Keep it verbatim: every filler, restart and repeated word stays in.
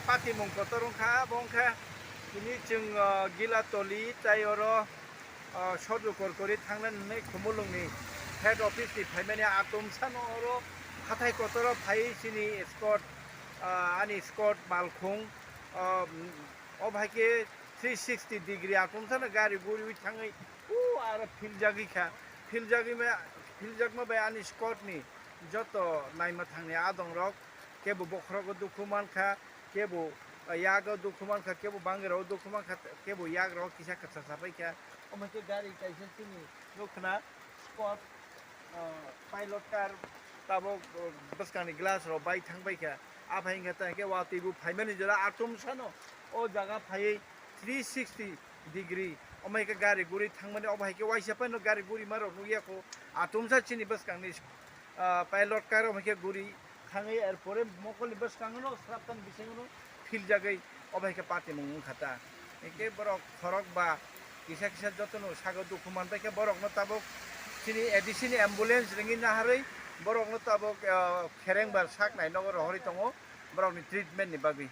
Patimung kotor wngkha, abo wngkha tini chwng, ah, Gilatoli tei oro, ah, Sodro Korkori thangnani hwnwi Khumulwngni head office ni phaimani atomsano oro hathai kotoro phaiwi chini escort, ah, ani escort malkhung, ah, o bahai khe three sixty degree atomsano gari guriwi thangwi o aro philjagwi kha, philjagwi ma, philjakma bai ani escort ni joto naima thangni adongrok kebo bokhorogo dukhu mankha, kebo yago dukhu mankha, kebo bangirao dukhu mankha, kebo yagrao kisa kwchar sapaikha. Omo khe gari kaisa chini nukkhna spot, ah, pilot car tabok, ah, bwskangni glass rok bai thangbaikha. Aphai hwnkhe tei hwnkhe watwi bo phaimani jora atomsano o jaga phaiwi three sixty degree omo hai khe gari guri thangmani, obo hai khe waisa phano gari gurima rok nukya kho. Atomsa chini bwskangni, ah, pilot car omo hai khe guri thangwi, er pore mokolni bwskango sraptani bisingo philjagwi obo hai khe patimung wngkha ta. Hwnkhe borok khorok ba kisa kisa jotono sago dukhu manbai khe borokno tabuk chini A D C ni ambulance ringwi naharwi borokno tabuk, ah, khereng ba sak nai nogo rohorwi tongo borokni treatment ni bagwi.